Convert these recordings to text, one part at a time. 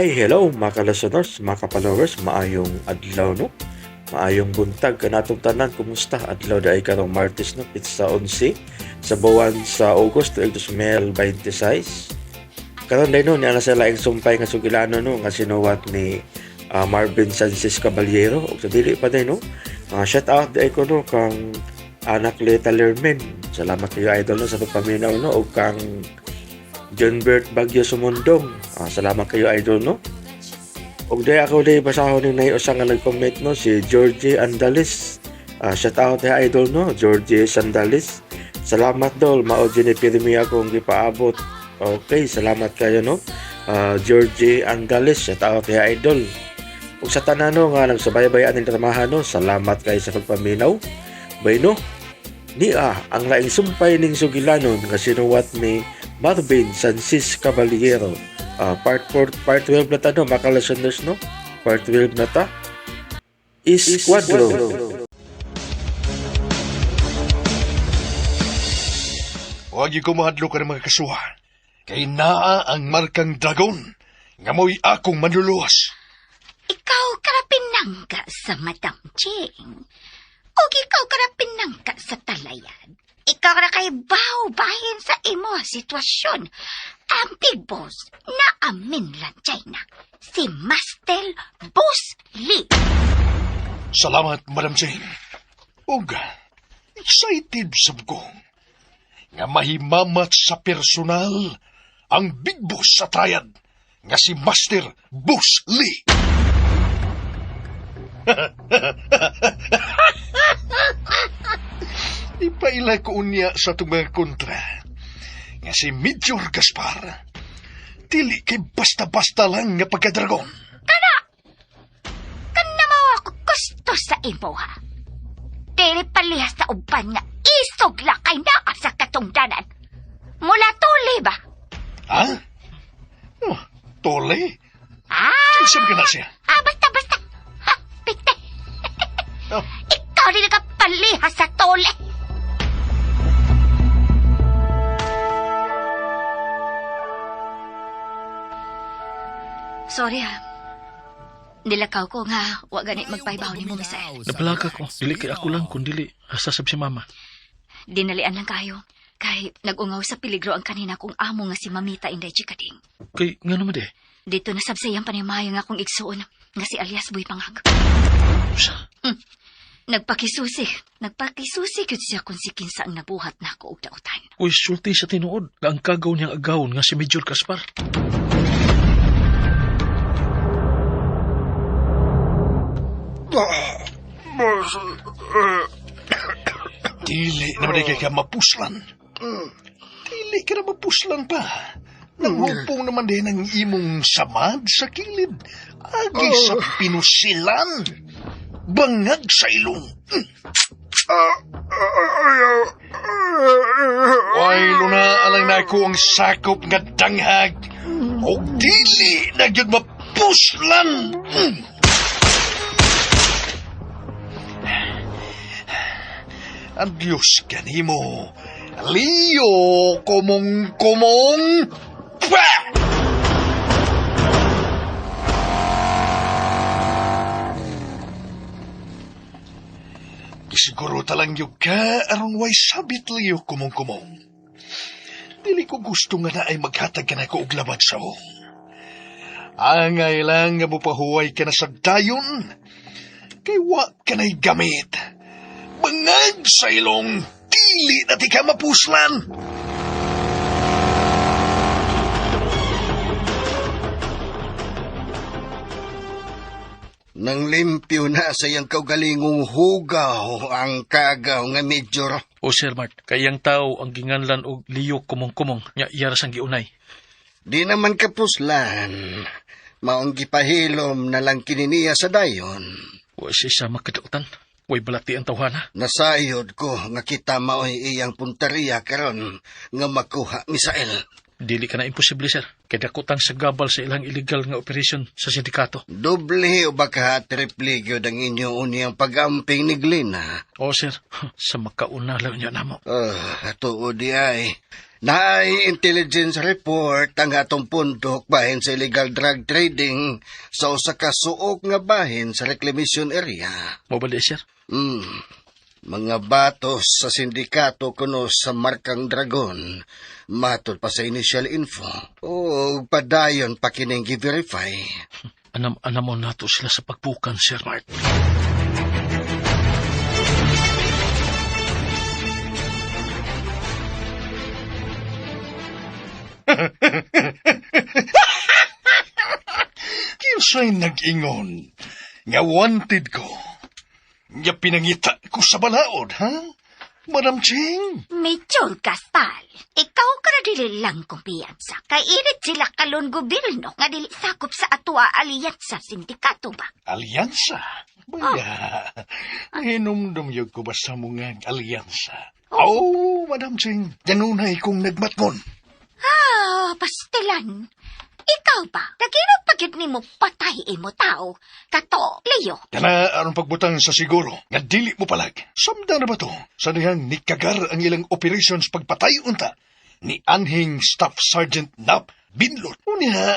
Hi, hello mga ka-listeners, mga ka-followers, maayong adlaw no. Maayong buntag kanatong tanan, kumusta? Adlaw daay karong Martes no, pitsa 11 sa buwan sa Agosto 2026. Karon day no, niya na sa laing sumpay nga sugilano no, nga sinuwat ni Marvin Sanchez Caballero. Og sa dili pa day no, shout out day ko no kang anak Leta Lermen. Salamat kayo idol no sa pagpaminaw no, og kang John Bert Bagyo Sumundong. Salamat kayo idol no. Og day ako day basahon ning nay usa nga nag-comment no, si Georgie Andalis. Shout out day idol no, Georgie Sandalis. Salamat dol, mao jud ni pirmi akong gipaabot. Okay, salamat kayo no. Georgie Andalis, shout out day idol. Ug sa tanan no nga nagsubaybay aning dramahan no, salamat kayo sa pagpaminaw. Bayno, niya ang laing sumpay ning sugilanon nga sinuwat ni Marvin Sanchez Caballero. Part 4, part 12 na ta no, mga ka-listeners no. Part 12 na ta. Esquadro. Huwag yung kumahadlo ka ng mga kasuha. Kay naa ang markang dragon nga mo'y akong manluluwas. Ikaw kara pinangga sa Madam Ching. O ikaw kara pinangga sa talayan. Ikaw kara kay baw bahin sa imo sitwasyon. Ang big boss na amin lang China. Si Master Boss Lee. Salamat, Madam Jane. Ug, excited sab ko nga mahimamat sa personal ang big boss sa triad nga si Master Boss Lee. Ipaila ko unya sa itong mga kontra nga si Major Gaspar dili kay basta-basta lang nga pagkadragon. Kana mao ako gusto sa imo ha. Dili palihas sa uban nga isog lakay naa sa katungdanan. Mula tuli ba? Ha? Oh, tole? Ah, Kinsa ba ka na siya? ah basta basta. Ha, pite. Oh. Ikaw rin nagapalihas sa tole. Sorry ha. Nilakaw ko nga, wa gani magpaybaw ni mo, Misael. Napalaka ko. Dili kay ako lang, kundili. Hasta sab si mama. Dinalian lang kayo. Kay nag-ungaw sa peligro ang kanina kong amo nga si Mamita Inday Chikading. Kay, nga naman de. Dito na sabsayang panimayo nga akong igsuon nga si alias Boy Pangag. Sa, Nagpakisusi. Nagpakisusi gyud siya kung si kinsa ang nabuhat nako og dautan. uy, sulti sa tinuod. Nga ang kagaw niyang agawon nga si Major Gaspar. Dili naman kay ka mapuslan. Dili ka na mapuslan pa. Nanghupong naman din ang imong samad sa kilid. Agi sa pinusilan. Bangag sa ilong. Way, luna, alang na ako ang sakop nga danghag. O dili na gyud mapuslan. Ang Diyos kanimo. Leo kumong-kumong. Pa! Gisiguro talang yun ka aron way sabit Leo kumong-kumong. Dili ko gusto nga na ay maghatag ka na ko og labad sa o. Angay lang nga mupahuway ka na sa dayon, kay wa ka na'y gamit. Bangag sa ilong, dili na ti ka mapuslan. Nang limpyo na sa iyang kaugalingong hugaw ang kagaw nga major. O Sir Mart, kay iyang tao ang ginganlan og liyo kumong-kumong nya iya ra sang giunay. Di naman kapuslan. Maong gipahilom na lang kininiya sa dayon. Wa siya sa makadautan. Way balati ang tawhana. Nasayod ko nga kita mao'y iyang punteriya karon nga makuha misael. Dili ka na imposible, sir. Kay dakotang sa gabal sa ilang illegal nga operation sa sindikato. Doble o baka triple gyud ang inyo unyang pag-amping ni Glena. O, sir, sa makauna lang niya namo. Tuod di ay. Naay intelligence report ang atong pundok bahin sa illegal drug trading sa usa ka suok nga bahin sa reclamation area. Mao ba di, sir? Mga batos sa sindikato kuno sa Markang Dragon. Matod pa sa initial info. O padayon pa kining gi-verify. Anam-anam mo nato sila sa pagpukan, Sir Mart. Kinsay nag-ingon nga wanted ko. Nga pinangita ko sa balaod, ha? Madam Ching? Major Gaspar, ikaw ka na dili lang kumpiyansa. Kay init sila kalon gobyerno nga dili sakop sa atua alyansa sindikato ba? Alyansa? Baya, mahinumdum yun ko ba sa mga alyansa? Oh, Madam Ching, ganunay kong nagmatngon. Ah, pastilan. Ikaw ba? Nagino pagit nimo patay imo tao. Kato, Leo. Kana aron pagbutang sa siguro, nga dili mo palag. Samda na ba to? Sa dihang nikagar ang ilang operations pagpatay unta ni anhing Staff Sergeant Nap Binlot. Unya,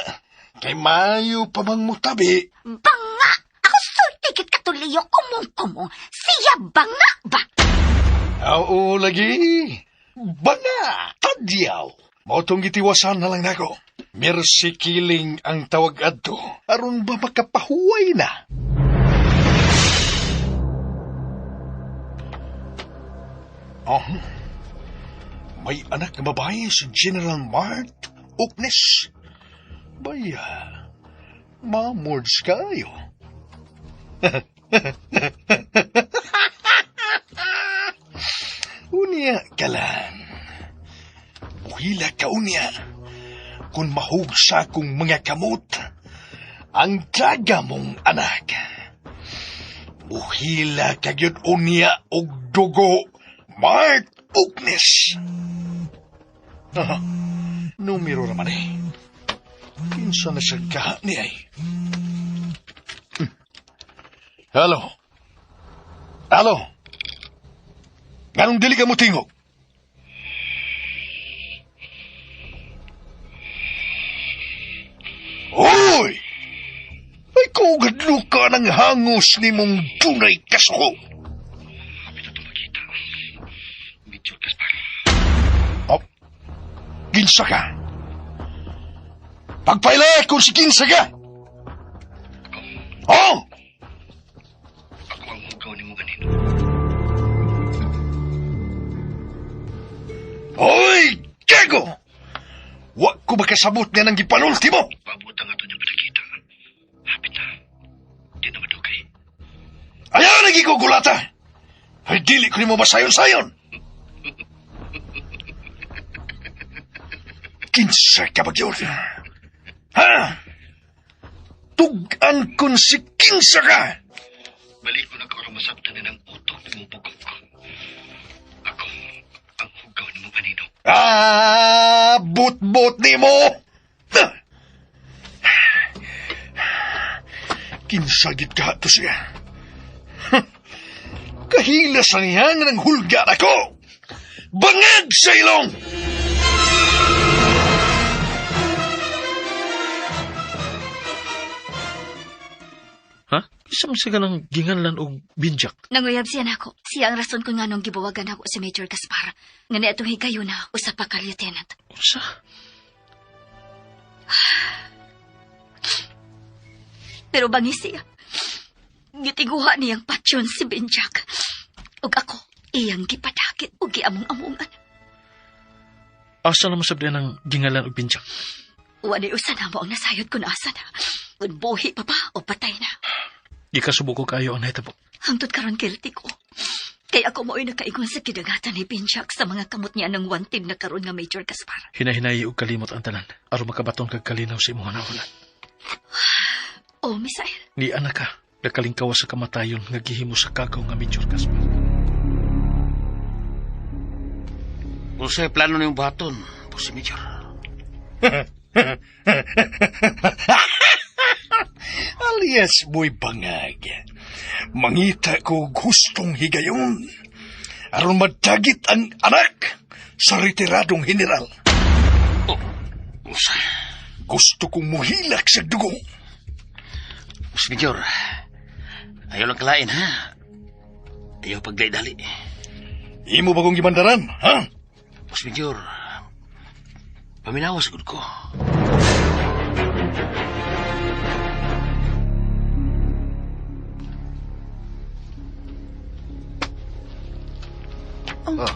kay mayo pa mang mutabi. Banga! Ako sulti kit kato, Leo. Kumong-kumong. Siya banga ba? Oo, lagi. Banga! Tadyaw! Motong gitiwasan na lang nako. Mercy killing ang tawag adto. Aron ba makapahuway na? Oh, may anak na babae si General Mart Uknes. Baya, mamords kayo. Unya ka lang. Buhila ka unya. Kung mahugsa kong mga kamot, ang daga mong anak. Buhila ka gyud unya og dugo, Mark Uknes. Ah, numero naman eh. Kinsa na siya kaha ni ay. Hello? Hello? Nganong dili ka mo tingog? Hoy! Ay kugadlo ka ng hangos ni mong dunay kasuko. Major Gaspar. Oh, kinsa ka? Pagpaila kung si kinsa ka! Oh! Ako ang hugaw ni mo ganino. Hoy! Gago! Wa ko makasabot nga nang gipanulti mo! Paabot ang ato niya panakita. Hapit na. Di na madugay. Ayaw nagigugulata! Ay, dili ko nimo masayon-sayon! Kinsa ka ba yun? Ha? Tugan kun si kinsa ka! Balik ko na ko aron masabtan na ng utok ni mong bugok. Ako ang hugaw ni mong anino. Ah, but-but nimo! Kinsa gid ka to siya. Kahila sa niya nga nang hulga ako! Bangag sa ilong! Ha? Isa man siya ng ginganlan og binjak. Nanguyab siya nako. Siya ang rason kung nganong gibuwagan ako si Major Gaspar. Nga niadtong higayuna, usa pa ka lieutenant. Unsa? Pero bangi siya. Gitiguha niyang patyon si Benjak. Ug ako, iyang gipadakit ug giamong-amongan. Asa naman sa ng gingalan og binjak? Wa ni usa na mo ang nasayod kung asa na. Kung buhi pa ba o patay na. Gikasubo ko kayo ang nahitabo. Hangtod karon guilty ko. Kay ako mo'y nakaingon sa kidagatan ni Benjak sa mga kamot niya ng wanted na karon nga Major Gaspar. Hinahinayi og kalimot ang tanan aron makabaton kag kalinaw sa imong nahulan. Oh, Misael. Ni anak ka, nakalingkawa sa kamatayon nga gihimo sa kagaw nga Major Gaspar. Unsay plano niyong buhaton, Boss Major? Alias Boy Bangag. Mangita ko gustong higayon. Aron madagit ang anak sa retiradong general. Oh, usa. Gusto kong muhilak sa dugo. Boss Major, ayaw lang kalain, ha? Ayaw pagdali-dali. Imo ba kong gimandaran, ha? Boss Major, paminawas gud ko. Oh.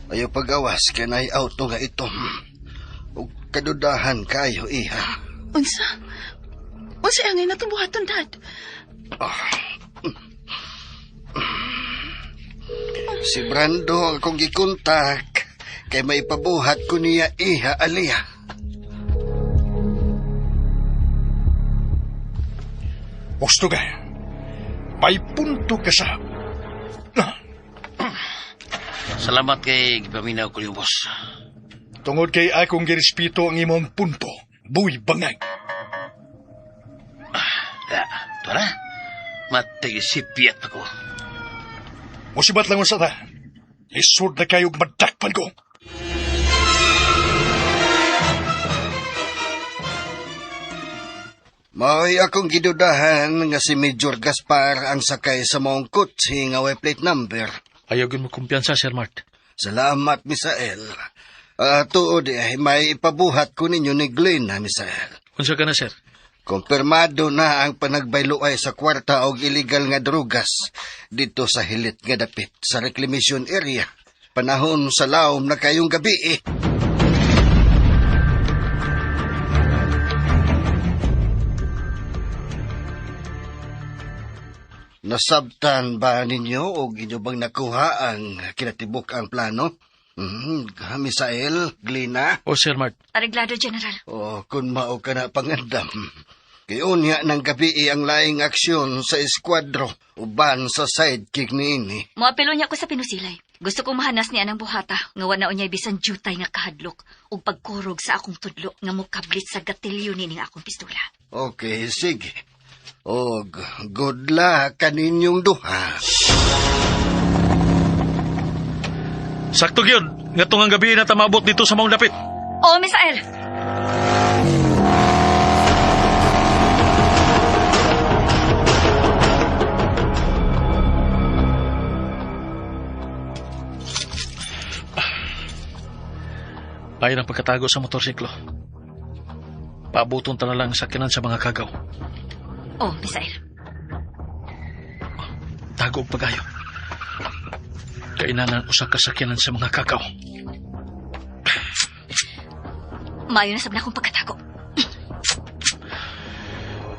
Ayaw pagawas kay naay auto nga itom. Ug kadudahan kayo iha. Unsa? Unsa ang natong buhaton, Dad? Si Brando ang akong gikontak kay maipabuhat ko niya iha aliya. Gusto ka. May punto ka sa... Salamat kay gipaminaw ko niyo, boss. Tungod kay akong girespeto ang imong punto, buy bangag. Ya, tuwa na. Matig-isipiyat pa ko. Musibat lang unsa ta. Lisod na kayo madakpan ko. Mao'y akong gidudahan nga si Major Gaspar ang sakay sa maong kotse nga way plate number. Ayaw gyud mo kumpiyansa, Sir Mart. Salamat, Misael. Tuod eh, may ipabuhat ko ninyo ni Glenn, ha, Misael. Unsa ka na, sir? Kumpirmado na ang panagbayloay sa kwarta og illegal nga drugas dito sa hilit nga dapit sa reclamation area. Panahon sa laom na kayong gabi eh. Nasabtan ba ninyo o inyo bang nakuha ang kinatibuk ang plano? Misael, Glina? O, Sir Mart, Areglado, General. O kung mao ka na pangandam. Kiunya ng gabi ang laing aksyon sa eskuadro uban sa sidekick niini. Moapilo niya ko sa pinusilay. Gusto kong mahanas niya ng buhata nga wa na unyay bisan jutay nga kahadlok ug pagkurog sa akong tudlo nga mokablit sa gatilyo nining akong pistola. Okay, sige. Og good luck kaninyong duha. Sakto gyud. Ngatong ang gabi na tamabot dito sa maong dapit. Oh, Misael! Ayon ang pagkatago sa motorsiklo. Paabuton ta na lang sa kinan sa mga kagaw. Oh, Misael. Tago og pagayo. Kainanan usa ka sakyanan sa mga kagaw. Maayo na sab na akong pagkatago.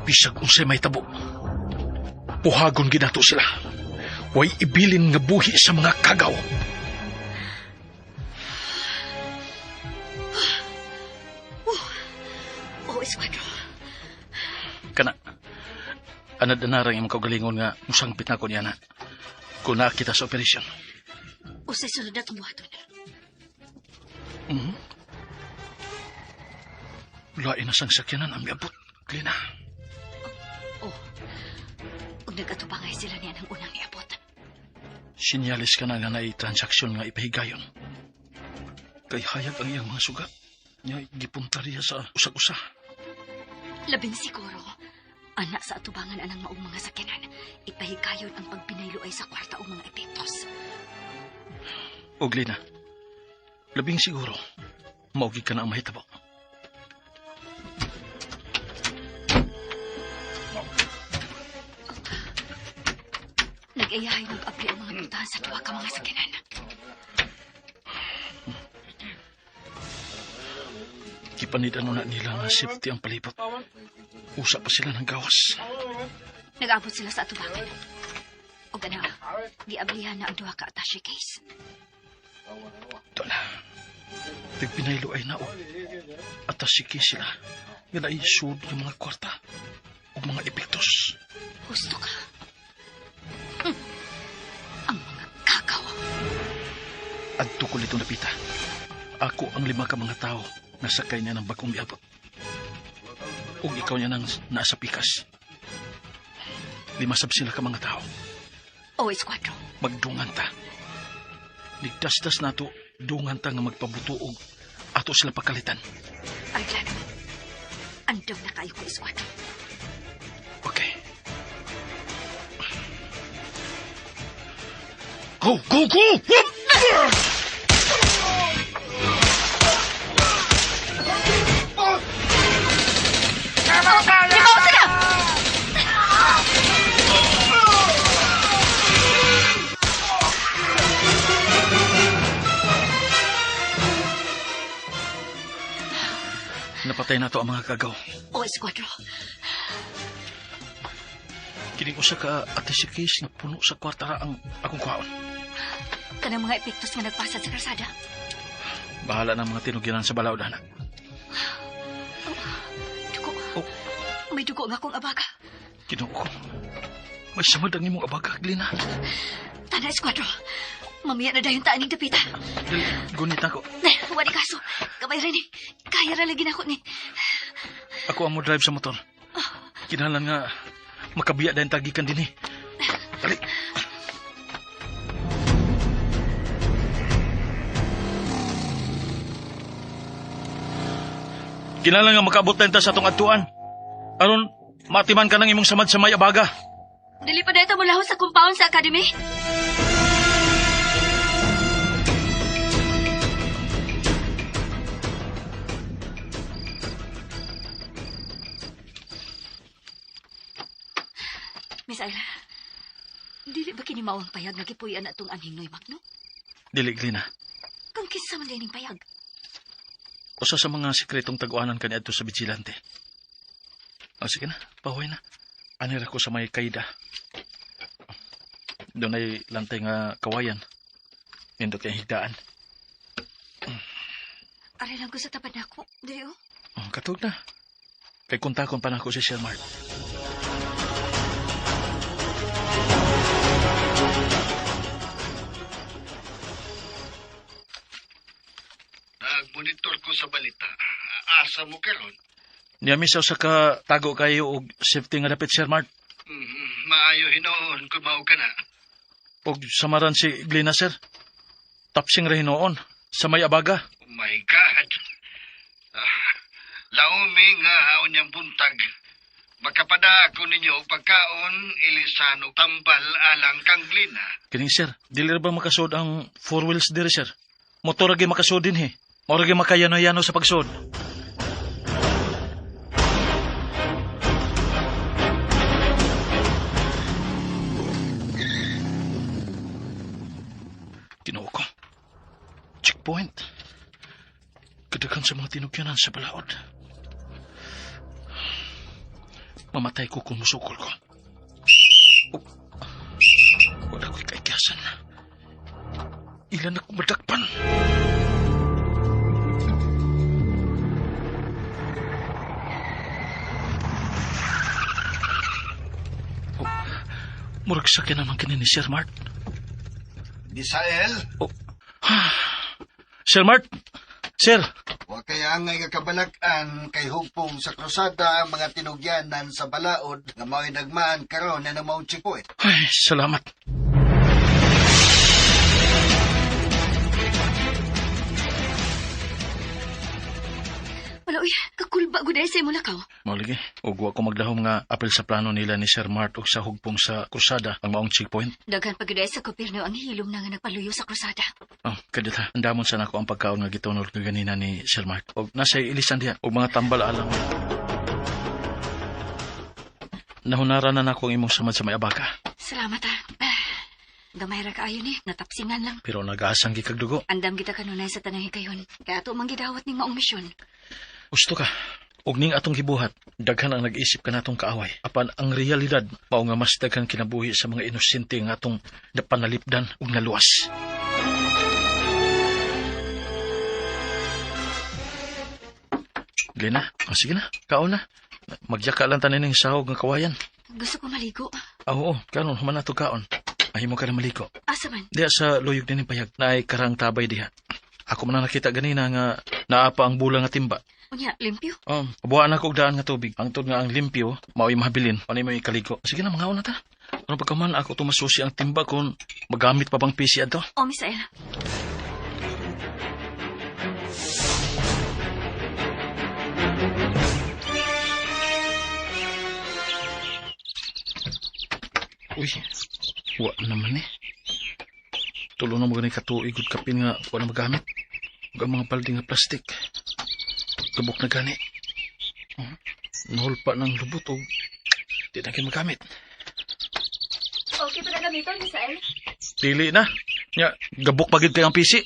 Bisag unsay may tabo. Puhagon ginato sila. Way ibilin nga buhi sa mga kagaw. Oh, esquadro. Kana. Anad-anarang imong kaugalingon nga musangpit na ko niya na. Kung nakita sa operasyon. Usay sunod na itong buhaton. Lain na sang sakyanan ang miabot. Klina. Oh. Ug nagatubangay sila niya ng unang iabot. Sinyalis ka na nga naay transaksyon nga ipahigayon. Kay hayag ang iyang mga suga. Nya gipunta riya sa usag-usa. Labing siguro. Anak sa atubangan anang maong mga sakyanan, ipahigayon ang pagbinaylo ay sa kwarta o mga epektos. Og Lina, labing siguro, maugi ka na ang mahitabo. Nag-ayahay nag-abli ang mga puntahan sa tuwa ka mga sakyanan. Gipanid ano na nila nga safety ang palibot. Usa pa sila ng gawas. Nag-abot sila sa atubangan. O gana, giablihan na ang duha ka attache case. Ito na. Pagpinaylo ay nao. At asiki sila. Nga naisud yung mga kwarta o mga epektos. Gusto ka. Ang mga kakaw. Adto ko nito napita. Ako ang lima ka mga tao na sakay niya ng bagong miabot. Ug ikaw niya nang nasa pikas. Lima sab sila ka mga tao. O, esquadro. Magdungan ta. Nigdasdas nato, dungan ta nga magpabuto og Ato sila pagkalitan. Ay, Glenn. Andam na kayo ko, eskwatro. Okay. Go, go, go! Whoop! Limaw sila! Napatay na to ang mga kagaw. O, eskwatro. Kining usa ka ate si case na puno sa kwarta ra ang akong kuhaon. Kanang mga epektos nga nagpasad sa krasada. Bahala na ang mga tinugyanan sa balaod, anak. Dugo. Oh. May dugo nga akong abaga. Ginoo ko. May samad ang imong abaga, Glina. Tana, eskwatro. Mamiya na dayon taan ning dapita. Dali, gunit ako. Eh, wala kaso. Gamay rin eh. Kaya ra lagi na ako ni. Ako ang mo drive sa motor. Kinahanglan nga makabiya dahil tagikan din eh. Dali. Kinahanglan nga makaabot na ta sa atong adtuan. Aron matiman ka ng imong samad sa may abaga. Dili pa dahil mo sa compound sa academy. Miss Ayla, dili ba kini mao ang payag nga gipuy-an atong anhing Noy Magno? Dili, Glina. Kung kinsa man dining payag? Usa sa mga sikretong tag-uanan kaniadto sa vigilante. O sige na, pahuway na. Anira ko sa may kaida. Doon ay lantay nga kawayan. Nindot kay higdaan. Aray lang ko sa tapad nako. Dili oh. Oh, katug na. Kay kontakon pa nako si Sir Mark. Nagmonitor ko sa balita. Asa mo karon? Niya misa sa ka tago kayo og safety nga dapit Sir Mark. Maayo hinoon kung mao ka na. Og samaran si Glina sir. Tapsing ra hinuon sa may abaga. Oh my God! Laumi nga haon niyang buntag. Makapada ako ninyo og pagkaon, ilisan og tambal alang kang Glina. Kining sir, dili ra ba makasud ang four wheels diri sir? Motor ra gyud makasud din he. Mao ra gyud makayano-yano sa pagsud. Ginoo ko. Checkpoint. Kadaghan sa mga tinugyanan sa balaod. Mamatay ko kung musukol ko. Oh. Wala ko'y kaikyasan. Ilan ako madakpan? Oh, murag sakyan naman kini ni Sir Mart. Misael, Oh. Sir Mart! Sir! wa kaya angay nga kabalak-an kay hugpong sa krusada ang mga tinugyanan sa balaod nga mao'y nagmaan karon na maong checkpoint. Ay, salamat. Wala uy, kakulba gud ay sa imo lakaw. Mao lagi, ug wa ko magdahom nga apil sa plano nila ni Sir Mart og sa hugpong sa krusada ang maong checkpoint. Daghan pa gud ay sa gobyerno ang hilom na nga nagpaluyo sa krusada. Oh, kadita, andamon sa nako ang pagkaon nga gitunol kaganina ni Sir Mart. Og nasa ilisan diha og mga tambal alang. Nahunara na nako ang imong samad sa may abaka, Salamat ha. Gamay ra kaayo ni, natapsingan lang. pero nagaasang gikag dugo. Andam kita kanunay sa tanang higayon. Kaya ato mang gidawat ning maong misyon. Gusto ka. Og ning atong gibuhat, daghan ang nag-isip kanatong kaaway. Apan ang realidad, mao nga mas daghan kinabuhi sa mga inosente nga atong napanalipdan ug naluwas. Lena, oh, sige na, kaon na. Magyaka lang tanin ning sahog nga kawayan. Gusto ko maligo. Ah, oo, karon human na to kaon. Ahimo ka na maliko. Asa man? Diha sa luyog din payag, naay karang tabay diha. Ako man ang nakita ganina nga naa pa ang bula nga timba. Unya, limpyo. Oh, buwan ako og daan nga tubig. Ang tod nga ang limpyo, mao'y mahabilin, panay mo ikaliko. Sige na, mangaon na ta. Ano pagkaman ako tumasusi ang timba kung magamit pa bang PC adto? O, Misael. Uy, wa naman eh. Tulo na mo gani katuig ug kapin nga wa na magamit. Ug ang mga balde nga plastik. Gabok na gani. Nahulpa ng lubot og di na kay magamit. Okay pa na gamiton, Misael? Dili na. Nya, gabok pa gid kay ang PC.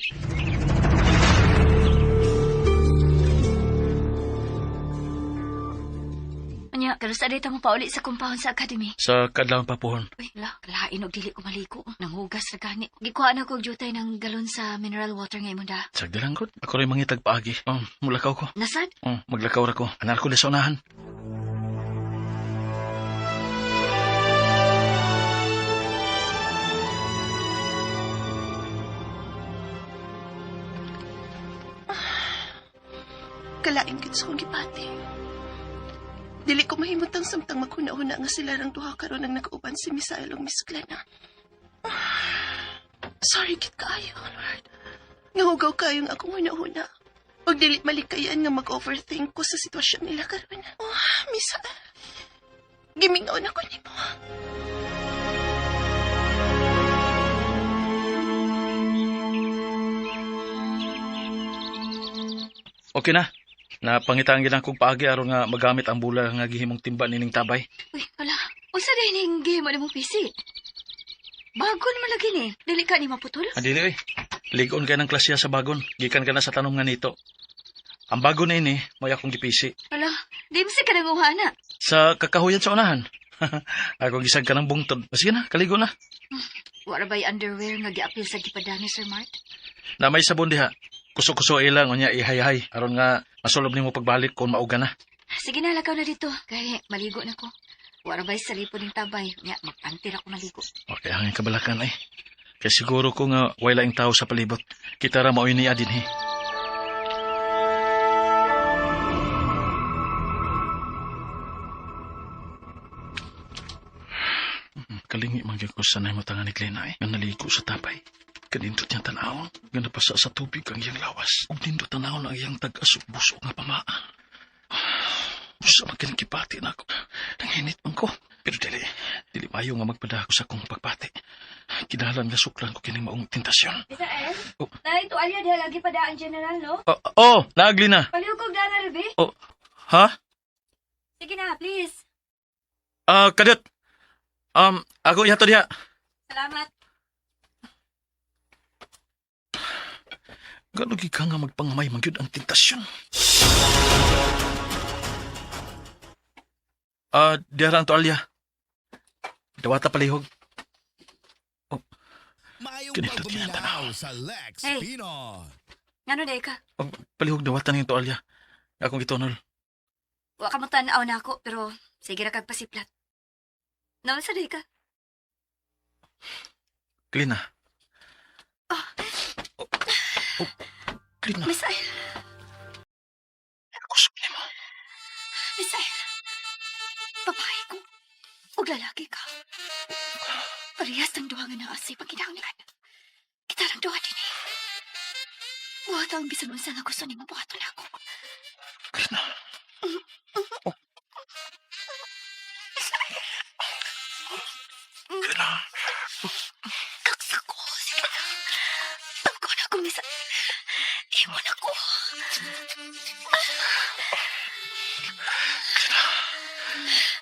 Anya, pero sa dito mo pauli sa compound sa academy. Sa kadlawon pa pohon. Uy, la, kalain og dili ko maligo. Nanghugas ra gani. Gikuha na ko og jutay ng galon sa mineral water nga imong da. Sagdi lang gud. Ako rin mangitag paagi. Oh, mulakaw ko. Nasad? Oh, maglakaw ra ko. Anar ko sa unahan. Kalain gid sa akong gipati. Dili ko mahimutang samtang maghuna-huna nga sila rang duha karon ang nakauban si Misael ug Miss Glenna. Sorry gid kaayo, Lord. Nahugaw kayo nga akong huna-huna. Pag dili malikayan nga mag-overthink ko sa sitwasyon nila karon. Oh, Misael. Gimingaw na ko nimo. Okay na. Napangitaan gid akong paagi aron nga magamit ang bula nga gihimong timba nining tabay. Uy, wala. Unsa din ning gihimo nimong PC? Bago naman lagi ni. Dili ka ni maputol? Adili oy. Ligon kay ng klasya sa bagon. Gikan ka na sa tanom nga nito. Ang bago na ini, may akong gipisi. Wala, di mo sa ka nanguha na. Sa kakahuyan sa unahan. Ako gisag ka ng bungtod. Sige na, kaligo na. Wala ba'y underwear nga giapil sa gipadani, Sir Mart? Na may sabon diha. Kuso-kuso ilang unya ihayhay aron nga masulob nimo pagbalik kung mauga na. Sige na, lakaw na dito. Kay maligo na ko. Wala ba'y salipo ning tabay? Nya, magpantir ako maligo. Okay, hangin kabalakan ay. Kay siguro ko nga way laing tao sa palibot. Kita ra maoy niya dinhi. Kalingi man gyud ko sanay mo ni Glenna eh. Nga naligo sa tapay. Kanindot niyang tanawon. Nga napasa sa tubig ang iyang lawas. Ug nindot tanawon ang iyang tag-asok-busok nga pamaan. Sa man kining gibati na ako. Nanghinit man ko. Pero dili, dili maayo nga magpadako sa akong pagpati. Kinahanglan nga suklan ko kining maong tentasyon. Misael? Oh. Nay, tuwalya diha lagi pa daan general, no? Oh, oh naagli na. Palihog dana, Ruby. Oh, ha? Sige na, please. Ah, kadot. Ako ihato diha. Salamat. Gano gid ka nga magpangamay man gyud ang tentasyon. Ah, diha ra ang tuwalya. Dawata palihog. Oh, Maayong Ganito pagbuminaw sa Lex Hey. Pino. Ngano day ka? Oh, palihog dawata ning tuwalya. Akong gitunol. Wa ka mo tan-aw na ako, pero sige ra kag pasiplat. Naon sa day ka? Klina. Oh, oh, Klina. Misael, Kusog nimo. Misael. Babae ko. Ug lalaki ka. Parehas ang duha nga naa sa pagkinahanglan. Kita lang duha din eh. Buhat ang bisan unsa nga gusto nimo buhaton ako. Klina. Oh. Klina. Kaksa ko. Sige na. Tangko na ako, Misael. Iwan ako.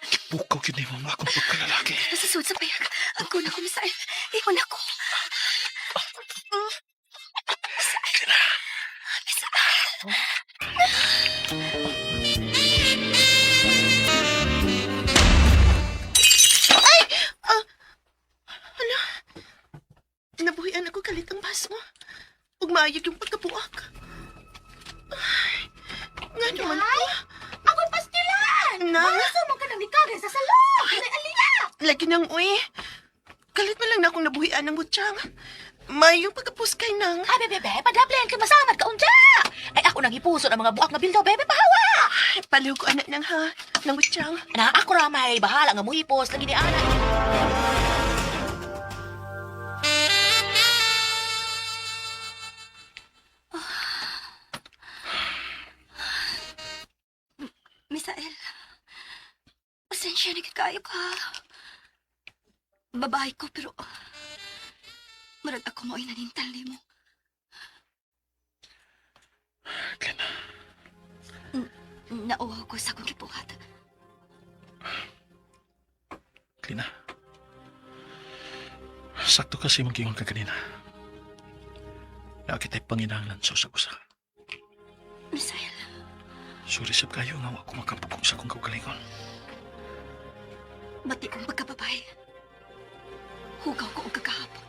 Gipukaw gyud nimo ang akong pagkalalaki. Nasa sa payag. Ang kuna ko, Misael. Iwan ako. Misael. Misael. Nabuhian ako kalit ang baso. Ug maayog yung pagkabuak. Ay, nga naman ko. Ako pastilan! Nang, Asa man ka nang nikagan sa salon? Ay, alila! lagi nang uy. Kalit man lang na akong nabuhian ng butsyang. Mayong pagkapuskay nang. Ay, bebe, bebe, padablen kay masamad ka unja! Ay, ako nang hipuso ng mga buak nga bildo, bebe, pahawa! Ay, palihog ko anak nang ha, ng butsyang. Na ako ra may bahala nga muhipos lagi ni ana. Pasensya na gid kaayo ka. Babae ko pero murag ako mo'y nanintal nimo. Glenn, Nauwaw ko sa akong gibuhat. Klina. Sakto kasi mong giingon ka kanina. Naa kita'y panginahanglan sa usag-usa. Misael, Sorry sab kayo nga wa ko makapugong sa akong kaugalingon. bati kong pagkababae. Hugaw ko og kagahapon.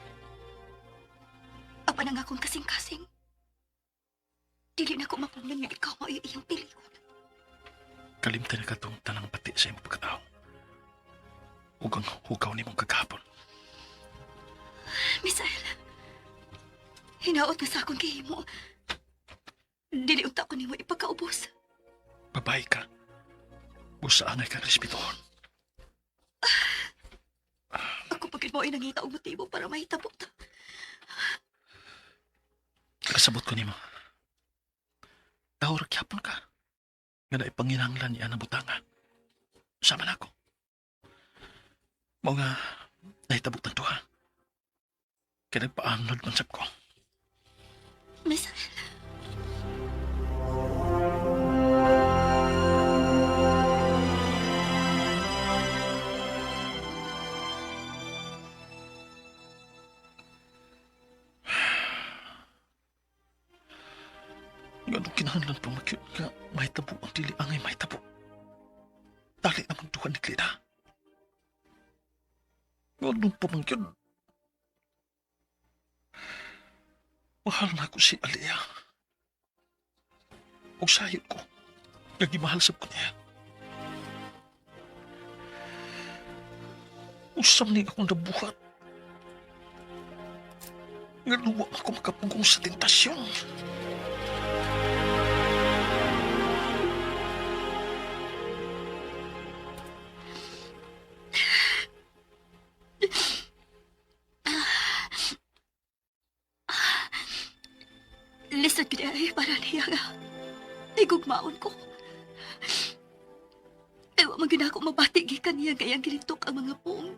Apan ang akong kasing-kasing. Dili na ko mapunglan nga ikaw mao'y iyang pilion. Kalimtan na katong tanang pati sa imong pagkatao. Ug ang hugaw nimong kagahapon. Misael, hinaot nga sa akong gihimo. Dili unta ko nimo ipagkaubos. Babae ka. Busa angay kang respetuhon. Ako pagid mo ay nangita og motibo para mahitabo ta. Kasabot ko nimo. Tao ra gyapon ka. Nga naipanginahanglan niya ng butanga. Sama na ako. Mao nga nahitabot ang duha. Kaya nagpaanod man sab ko. Misael, Nga nung kinahanglan pa makyut nga mahitabo ang dili angay mahitabo. Dali naman duha ni Klina. Nga nung pamangkyut. Mahal na ako si Alea. Og sayod ko. Nagimahal sab ko niya. Usam ni akong nabuhat. Nga luwa ako makapugong sa tentasyon. lisod gid ay para niya nga. Igugmaon ko. Ewa man gyud ako mabati gikan niya kay ang gilitok ang mga puong.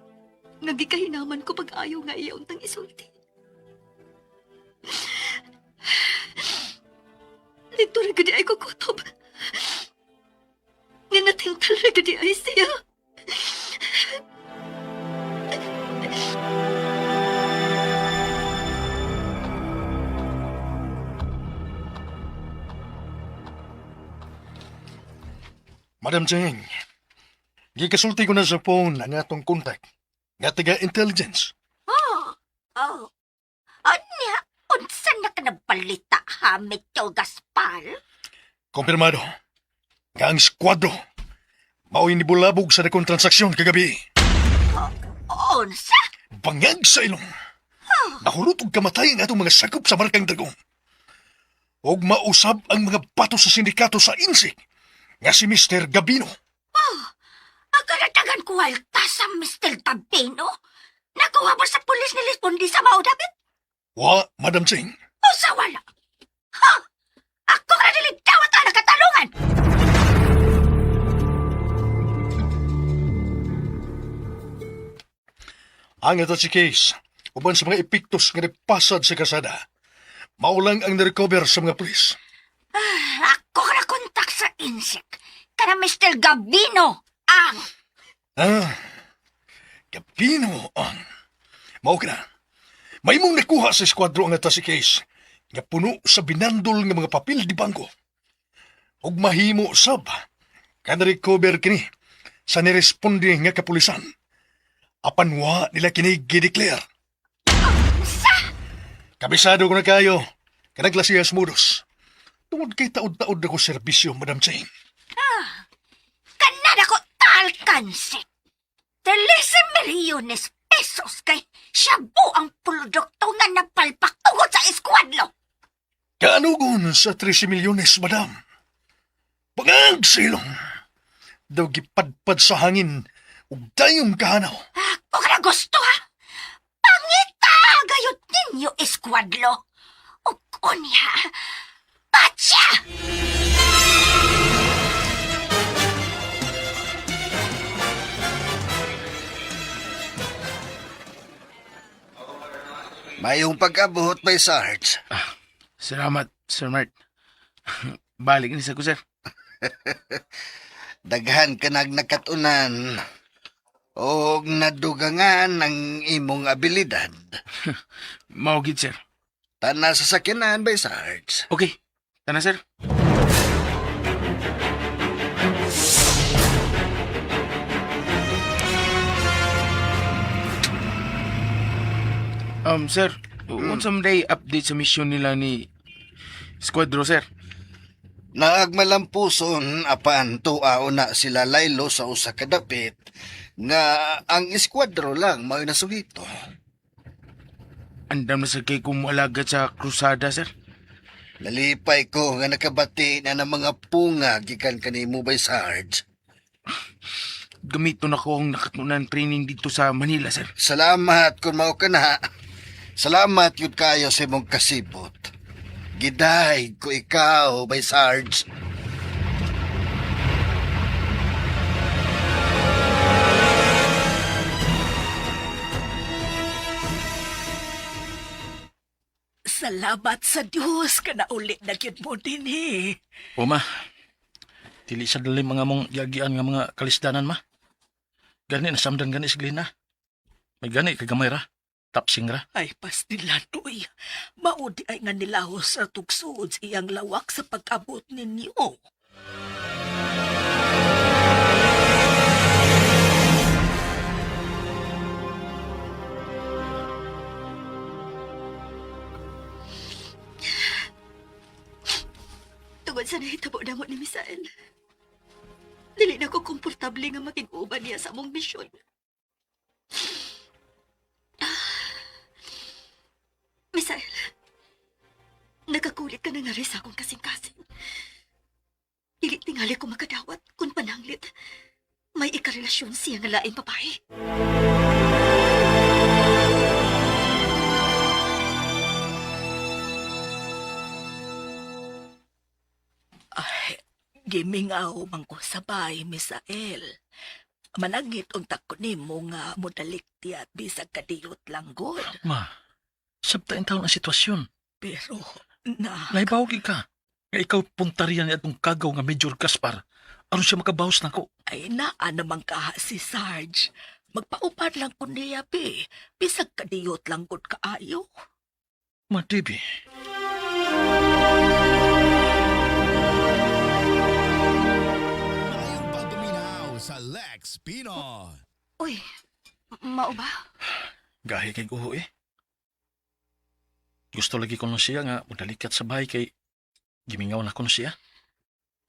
Nga gikahinaman ko pag-ayaw nga iya untang isulti. Dito ra gud ay ko kutob. Nga natintal ra gud ay siya. Madam Cheng, gikasulti ko na sa phone ang atong contact. Nga taga intelligence. Oh, oh. Anya, unsa na ka nagbalita ha, Metro Gaspar? Kompirmado. Nga ang squadro. Mao'y nibulabog sa dakong transaksyon kagabi. Unsa? Bangag sa ilong. Nahurot og kamatay ang atong mga sakop sa Markang Dragong. Og mausab ang mga bato sa sindikato sa Insik nga si Mr. Gabino. Agad-agan ko alta sa Mr. Gabino? Nakuha ba sa pulis ni Lisbondi sa Mao, David? Wa, Madam Cheng. O sa wala? Ha? Ako ka na dawat ang nakatalungan! Ang ito si case, uban sa mga epektos nga nipasad sa kasada. Maulang ang narecover sa mga pulis. Ako ka na kontak sa insect. Kana Mr. Gabino ang... Ah, Gabino ang... Mao ka na. May mong nakuha sa eskwادro ang si case nga puno sa binandol nga mga papel di bangko. Ug mahimo sab kada recover kini sa niresponde nga kapulisan. Apan wa nila kini gideclare. Sa? Kabisado ko na kayo. Kanang klasiyas modus. Tungod kay taod-taod ako serbisyo, Madam Cheng. Kanada ko talkansi. 13 milyones pesos kay shabu ang produkto nga napalpak tungod sa eskwادlo. Kaanugon sa 13 milyones, madam. Pangag silong. Daw gipadpad sa hangin ug dayong kahanaw. Ako ka na gusto ha? Pangita gayot ninyo eskwادlo. Ug unya, patya! Mayong pag-abot bay Sarge. Salamat, Sir Mart. Balik ni sa ko, sir. Daghan ka nagkatunan og nadugangan ang imong abilidad. Mao gid, sir. Tana sa sakyanan bay Sarge. Okay. Tana, sir. Sir, unsa man day update sa mission nila ni Squadro, sir? Naagmalampuson apan tuao na sila laylo sa usa ka dapit nga ang eskuadro lang mao'y nasuhito. Andam na sa kay kumualagad sa krusada, sir. Nalipay ko nga nakabati na ng mga punga gikan kanimo bay Sarge. Gamito na ko ang nakatunan training dito sa Manila, sir. Salamat kung mao ka na. Salamat yun kayo sa imong kasibot. Giday ko ikaw bay Sarge. Salamat sa Dios ka na uli na gyud mo dinhi. O ma, dili sa dali mga mong giagian nga mga kalisdanan ma. Gani nasamdan gani si Glina. May gani kay gamay ra. Tapsing ra. Ay pastilatoy, maudi ay nga nilahos sa tugsod sa iyang lawak sa pag-abot ninyo. Tungod sa nahitabo na mo ni Misael. Dili na ko komportable nga makig-uban niya sa among misyon. Misael, nakakulit ka na nga rin sa akong kasing-kasing. Dili tingali ko makadawat kung pananglit. May ikarelasyon siya nga laing babae. Ay, gimingaw man ko sabay, Misael. Manangit unta ko nimo nga modalik tiya bisag kadiyot lang gud. Ma, sabta taon ang sitwasyon. Pero na Naibaw gid ka. Nga ikaw puntarian ni atong kagaw nga Major Gaspar. Aron siya makabawas nako. ay naa naman kaha si Sarge. Magpaupad lang ko niya, be. Bisag kadiyot lang gud kaayo. Ma, Debbie. Maayong pagpaminaw sa Lex Pino. Uy, mao ba? Gahi kay guho eh. Gusto lagi ko nun siya nga mudalikat sa bahay kay gimingaw na ko nun siya.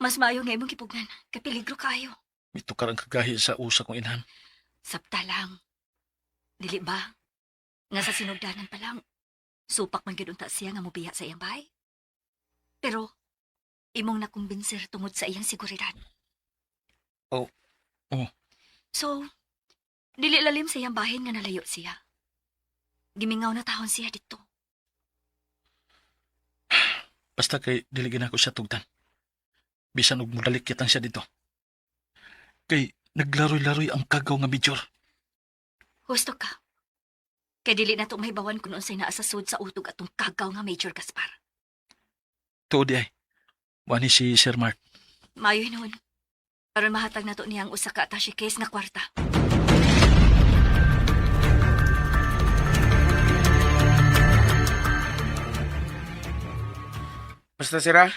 Mas maayo nga imong gipugnan. Kapiligro kayo. Mitukar ang kagahi sa usa kong inhan. Sabta lang. Dili ba? Nga sa sinugdanan pa lang. Supak man gyud unta siya nga mobiya sa iyang bahay. Pero imong nakumbinser tungod sa iyang seguridad. Oh. Oh. So, dili lalim sa iyang bahin nga nalayo siya. Gimingaw na tahon siya dito. Basta kay dili gina ko siya tugtan. Bisan og mudalik kitang siya dito. Kay naglaroy-laroy ang kagaw nga major. Husto ka. Kay dili na to mahibawan kung unsay naa sa sud sa utog atong kagaw nga Major Gaspar. Tuod di ay. Wani si Sir Mark. Maayo hinuon. Aron mahatag nato niya ang usa ka attache case nga kwarta. Basta, sir, ah.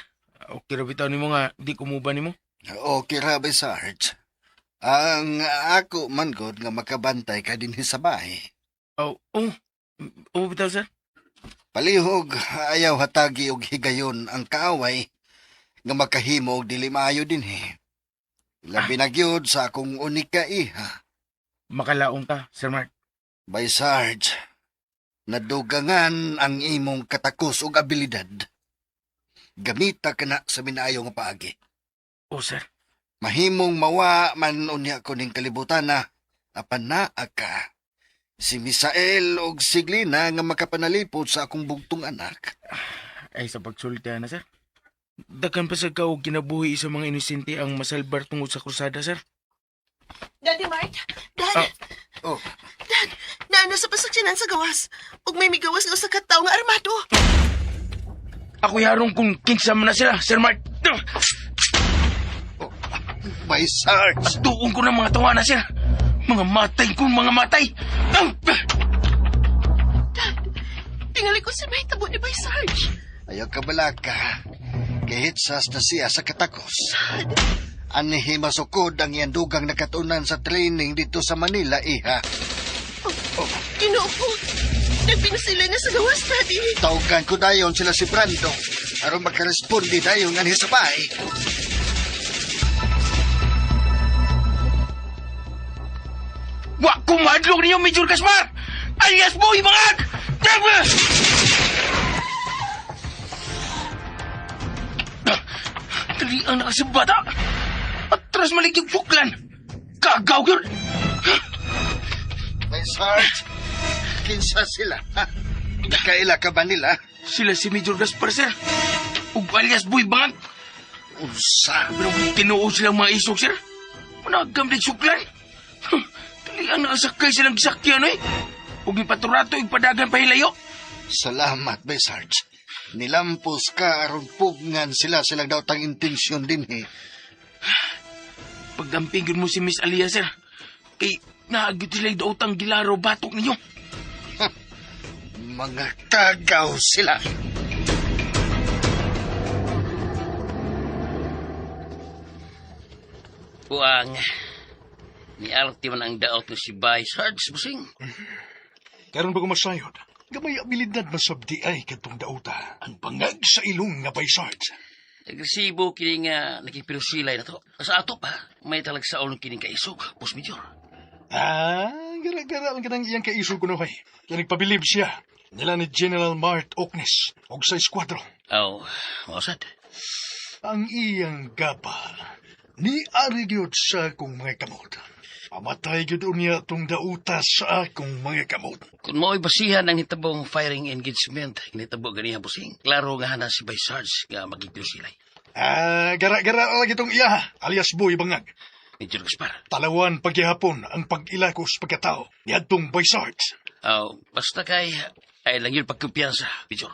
Okay ra bitaw nimo nga di kumuba nimo. Okay ra bay Sarge. Ang ako man gud nga makabantay ka dinhi sa bahay. Oh, oh. Oo bitaw, sir. Palihog ayaw hatagi og higayon ang kaaway nga makahimo og dili maayo dinhi. Labi na gyud sa akong unika iha. Makalaom ka, Sir Mark. Bay Sarge, nadugangan ang imong katakos og abilidad. Gamita ka na sa minaayo nga paagi. Oh, sir. Mahimong mawa man unya ko ning kalibutan na apan naa ka. Si Misael og si Glina nga makapanalipod sa akong bugtong anak. Ay, sa pagsulti na, sir. Daghan pa sa ka og kinabuhi sa mga inosente ang masalbar tungod sa krusada, sir. Daddy Mart, Dad, Ah. Oh, Dad, naano sa pasaksinan sa gawas. Ug Ug may migawas nga usa ka tawo nga armado. Ako yarong kung kinsa man na sila, Sir Mark. Bay Sarge. Tuon ko ng mga tawa na sir. Mga matay ko, mga matay. Tingali ko sa may tabo ni Bay Sarge. Ayaw ka balaka. Kihitsas na siya sa katakos. Anihi masukod ang iyang dugang nakatunan sa training dito sa Manila, iha. Ginoo ko. Nagpinasila na sa gawas, Daddy. Tawagan ko dayon sila si Brando. Aron makaresponde dayon anhi sa bahay. Wa ko mahadlok ninyo, Major Gaspar! Alias Boy Bangag! Dali ang nakasabata! Atras malig yung suklan! Kagaw yun! Bay Sarge, kinsa sila? Ha? Nakaila ka ba nila? Sila si Major Gaspar, sir. Ug alias Boy Bangag. Unsa? Pero tinuo silang mga isog, sir. Managamlig suklan. Dali ang nakasakay silang gisakyan, eh. Ug ipaturato, ipadagan pahilayo. Salamat, Bay Sarge. Nilampos ka aron pugngan sila silang daw tang intensyon din eh. Pagdampingin mo si Miss Alia, sir. Kay naagit sila daotang gilaro batok ninyo. Mga kagaw sila. Buang, ni Arte man ang daot ng si Bay Sarge, busing. Karon ba kumasayod? Gamay abilidad masabdi ay kadtong dauta. Ang bangag sa ilong nga Bay Sarge. Agresibo kini nga nakipinusilay na to. Sa ato pa, may talagsaon kining kaisog, Boss Major. Ah, gara-gara lang kanang iyang kaisog kuno hay. Kaya nagpabilib siya. Nila ni General Mart Oknes og sa eskwatro. Aw, mausad. Ang iyang gaba ni ari gyud sa akong mga kamot. Pamatay gyud unya tong dauta sa akong mga kamot. Kung mo'y basihan ang hitabong firing engagement, hinitabo ganiha, busing. Klaro nga hana si Bay Sarge nga magkipinusilay. Ah, gara-gara lagi tong iya, alias Boy Bangag. Major Gaspar. Talawan paghihapon ang pag-ilakos pagkatao niadtong Bay Sarge. Aw, basta kay ay lang yun pagkumpiyansa, Major.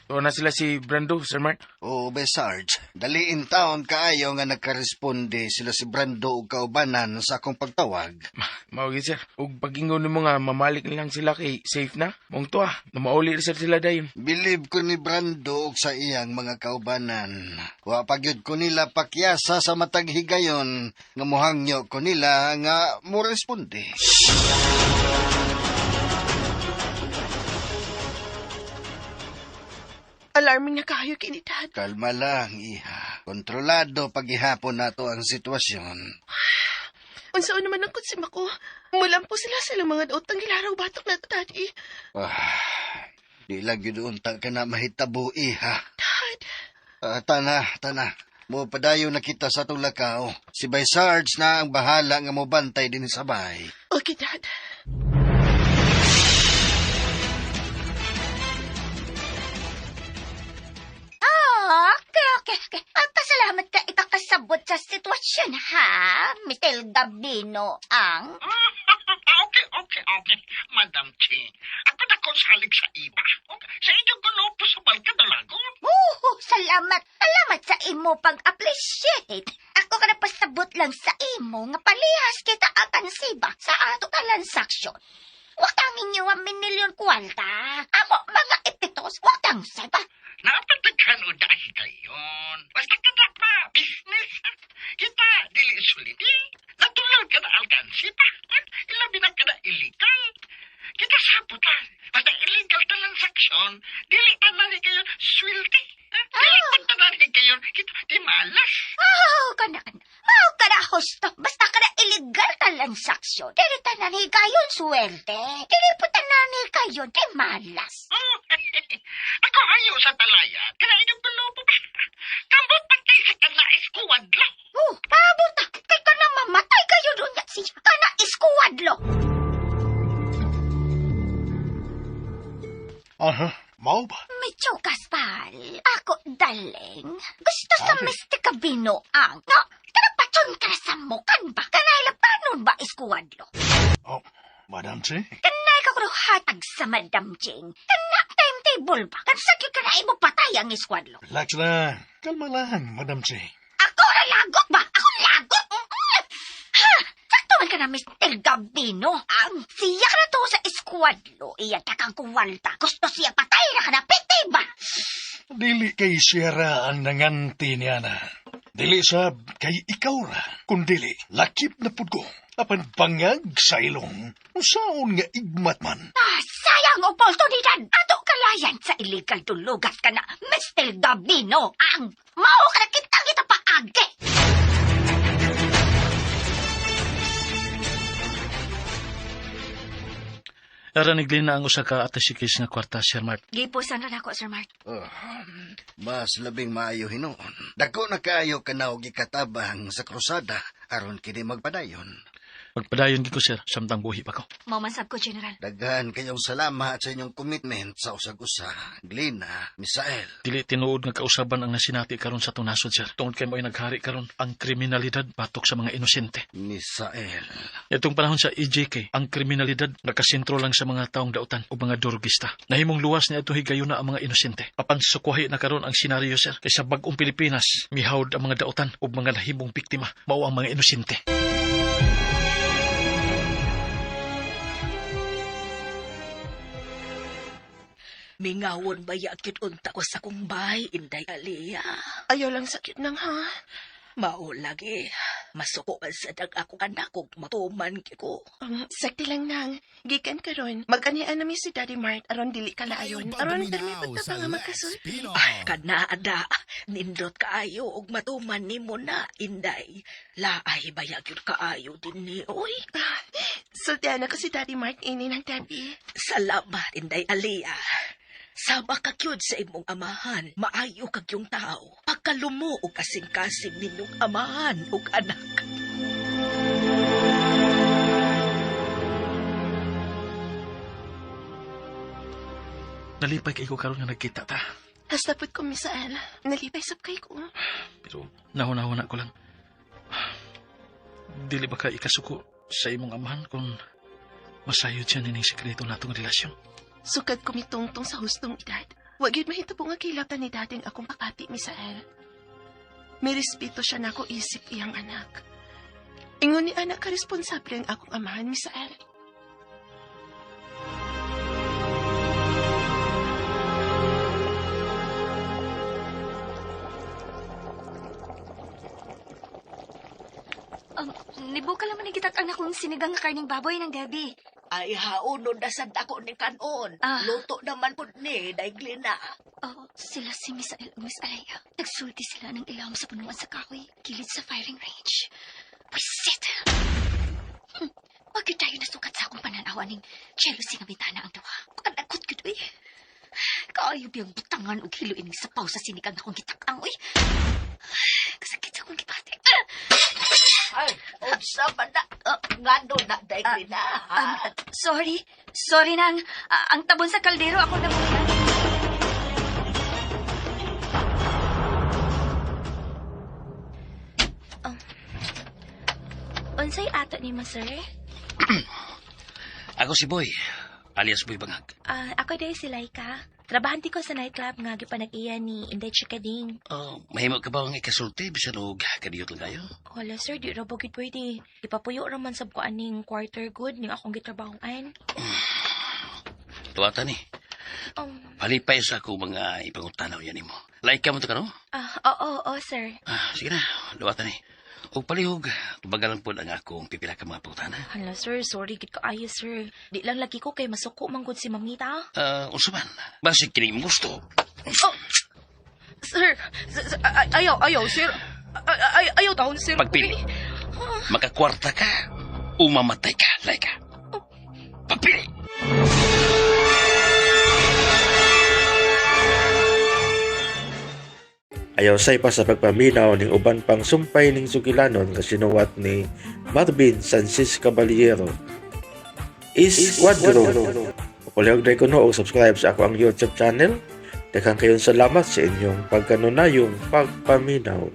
Tuwa na sila si Brando, Sir Mark. Oo, Bay Sarge. Dali in town kaayo nga nagkaresponde sila si Brando ug kaubanan sa akong pagtawag. Mao gyud, sir. Ug pagingon nimo nga mamalik na lang sila kay safe na. Mong tuwa, na mauli ra sir sila dayon. Bilib ko ni Brando ug sa iyang mga kaubanan. Wa pa gyud ko nila pakyasa sa matag higayon nga mohangyo ko nila nga moresponde. Alarming na kayo kini, Dad. Kalma lang, iha. Kontrolado paghihapon nato ang sitwasyon. Unsaon naman ang konsima ko. Mulampo sila silang mga daotang gilaraw batok na to, Daddy. Ah, di lang gyud unta ka na mahitabo, iha. Dad, Ah, tana, tana. Mo padayon na kita sa atong lakaw. Si Bay Sarge na ang bahala nga mobantay din sa bahay. okay, Dad. Ah, okay. Pasalamat ka ikakasabot sa sitwasyon, ha? Mr. Gabino ang... Okay. Madam Ching, ako na ko salig sa iba. Okay. Sa inyong gulo sa Balkadalagon. Oh, salamat. Salamat sa imo pag-appreciate. Ako ka na pasabot lang sa imo nga palihas kita akan siba sa ato transaksyon. Watang inyo ang minilyon kwalta. Ako mga ipitos, watang saba. Napataghan o dahil kayon. Basta ka na pa, business. Kita, dili sulidi. Natural ka na alkansi pa. Ilabi na ka na illegal. Kita sabutan. Basta illegal transaksyon, dili tanan kayo swelty. Dili tanan kayo kita di malas. Oh, kana kana. Oh, kana husto. Basta kana illegal transaksyon. Dili tanan kayon swerte. Dili po tanan kayon di malas. Oh, ako ayaw sa talaya. Kaya inyong gulo pa. Kamot patay sa kana eskuwadlo. Oh, pabuta. Kay kana mamatay kayo doon siya. Kana iskuwadlo. Aha, mao ba? Medyo kaspal. Ako, daling. Gusto sa Mr. Cabino ang... No, kanapatson ka sa mukan ba? Kanay lapanon ba iskuwadlo? Oh, Madam Ching. Kanay ka kuno hatag sa Madam Ching. Kana timetable ba? Kansakyo ka na imo patay ang iskuwadlo. Relax lang. Kalma lang, Madam Ching. Ako na lagot ba? Ako lagot? Ha? Sakto man ka na, Mr. Gabino. Ang siya ka na to sa eskuwadlo. Iya takang kuwalta. Gusto siya patay na ka na piti ba? Dili kay Sierra ang nanganti niya na. Dili sab kay ikaw ra. Kung dili, lakip na pud ko. Apan bangag sa ilong. Usaon nga igmat man. Ah, sayang oportunidad. Ato kalayan sa illegal tulugas ka na, Mr. Gabino. Ang mao ka na kitang kita paagi. Ara ni Glenn na ang usa ka atasikis nga kwarta, Sir Mart. Gipusan ra nako, Sir Mart. Oh, mas labing maayo hinuon. Dako na kaayo ka na og ikatabang sa krusada aron kini magpadayon. Magpadayon gid ko, sir, samtang buhi pa ko. Mao man sab ko, General. Daghan kayong salamat sa inyong commitment sa usag-usa. Glina, Misael. Dili tinuod nga kausaban ang nasinati karon sa tunasod, sir. Tungod kay mo'y naghari karon ang kriminalidad batok sa mga inosente. Misael. Itong panahon sa EJK, ang kriminalidad nakasentro lang sa mga taong dautan o mga durgista. Nahimong luwas ni atong higayuna ang mga inosente. Apan sukwahi na karon ang senaryo, sir. Kay sa bag-ong Pilipinas, mihawd ang mga dautan o mga nahimong biktima, mao ang mga inosente. Mingawon ba yakit unta ko sa kong bahay, Inday Aliyah? Ayaw lang sakit nang ha. Mao lagi. Masuko man sa dag ako anak kog matuman ko. Sakti lang nang. Gikan karon, mag-anian na mi si Daddy Mart aron dili ka laayon. Aron permi pagtabang nga magkasulti. Ay, kanada. Nindot kaayo og matuman nimo na, Inday. Laay bayag yun kaayo din ni oy. Sultihan ako si Daddy Mart ini ng Debbie. Salamat, Inday Aliyah. Sama ka gyud sa imong amahan, maayo ka gyung tao. Pagkalumo og kasing-kasing ninyong amahan ug anak. Nalipay kay ko karon nga nagkita ta. Hasta pud ko, Misael. Nalipay sab kay ko. Pero nahuna-huna ko lang. Dili ba ka ikasuko sa imong amahan kung masayod siya nining sekreto natong relasyon? Sukad ko mitungtong sa hustong edad. Wa gyud mahitabo nga kilatan ni dating akong pakati, Misael. May respeto siya nako isip iyang anak. Ingon ni anak ka responsable ang akong amahan, Misael. Nibuka lang man ni gitak ang akong sinigang nga karning baboy ng gabi. Ay, haonon na sad ako ni kanon. Ah. Luto naman pud ni, Daiglina. Oh, sila si Miss ug Miss Alaya. Nagsulti sila ng ilawom sa punuan sa kahoy, gilid sa firing range. Pwisit! Wag yun tayo nasukat sa akong pananaw aning jealousy nga bitana ang duha. Kanakot gud uy. Kaayo biyang butangan og hiluin sa sapaw sa sinigang akong gitakang uy. Kasakit sa akong gibati. Ay, unsa man na? Ngano na, Daiglina? ha? Sorry. Sorry nang. Ang tabon sa kaldero ako na. Unsay ato ni mo, sir? Ako si Boy, alias Boy Bangag. Ako day si Laika. Trabahante ko sa nightclub nga gipanag-iya ni Inday Chikading. Oh, mahimo ka ba ang ikasulti bisan og kadiyot lang kayo? Hala, sir, di ra ba gid pwede. Ipapuyo ra man sab ko aning quarter good ning akong gitrabahoan. Tuwata ni. Palipay sa ako mga ipangutanaw yan nimo. Laika mo to ka no? Oo, oo, sir. Sige na, duwata ni. Og palihog, tubagalan po ang akong pipila ka mga pangutana. Hala, sir, sorry gid kaayo, sir. Di lang lagi ko kay masuko man gud si mamita. Unsa man? Basig kini imong gusto. Oh, sir, sir, ayaw, ayaw, sir. Ay, ayaw taon, sir. Pagpili. Makakwarta ka o mamatay ka, Laika. Pagpili. Ayaw say pa sa pagpaminaw ning uban pang sumpay ning sugilanon nga sinuwat ni Marvin Sanchez Caballero. Isquadro. Palihog dai kuno og subscribe sa ako ang YouTube channel. Daghang kayong salamat sa inyong pagkanunayong pagpaminaw.